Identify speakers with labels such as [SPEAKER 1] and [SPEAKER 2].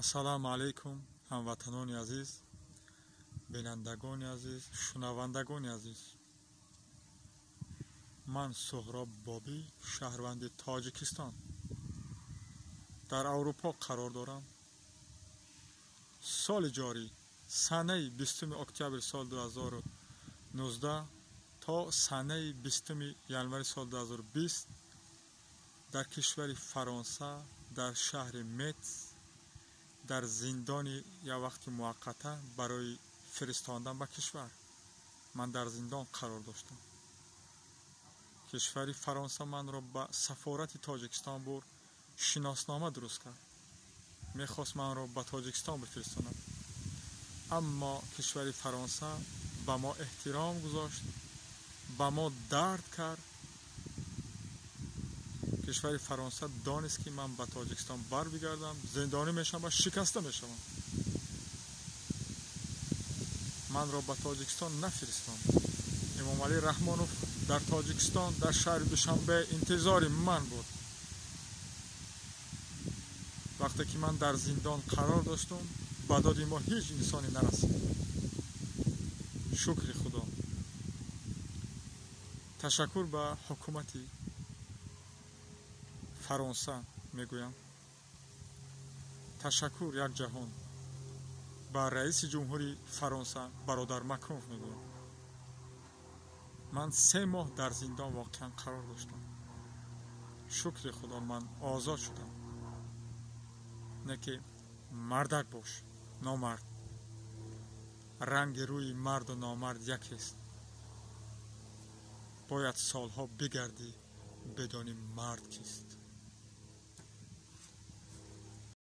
[SPEAKER 1] Ассалому алайкум, ҳамватанони азиз, бинандагони азиз, шунавандагони азиз. Ман Суҳроб Бобӣ, шаҳрванди Тоҷикистон, дар Аврупо қарор дорам. Соли ҷорӣ, санаи 20 октябри соли 2019 то санаи 20 январи соли 2020 дар кишвари Фаронса, дар шаҳри Метс, дар зиндони як вақти муваққата барои фиристондан ба кишвар ман дар зиндон қарор доштам. Кишвари Фаронса манро ба сафорати Тоҷикистон бурд, шиноснома дуруст кард, мехост манро ба Тоҷикистон бифиристонад, аммо кишвари Фаронса ба мо эҳтиром гузошт, ба мо дард кард. Кишвари Фаронса донист, ки ман ба Тоҷикистон барбигардам, зиндонӣ мешавам ва шикаста мешавам. Манро ба Тоҷикистон нафиристонд. Эмомалӣ Раҳмонов дар Тоҷикистон, дар шаҳри Душанбе интизори ман буд. Вақте ки ман дар зиндон қарор доштум, ба доди мо ҳеҷ инсоне нарасид. Шукри Худо. Ташаккур ба ҳукумати Фаронса мегӯям. Ташаккур як ҷаҳон ба раиси ҷумҳури Фаронса, бародар Макронов мегӯям. Ман 3 моҳ дар зиндон воқеан қарор доштам. Шукри Худо, ман озод шудам. Не ки мардак бош, номард. Ранги рӯи марду номард якест. Бояд солҳо бигардӣ, бидонӣ мард кист.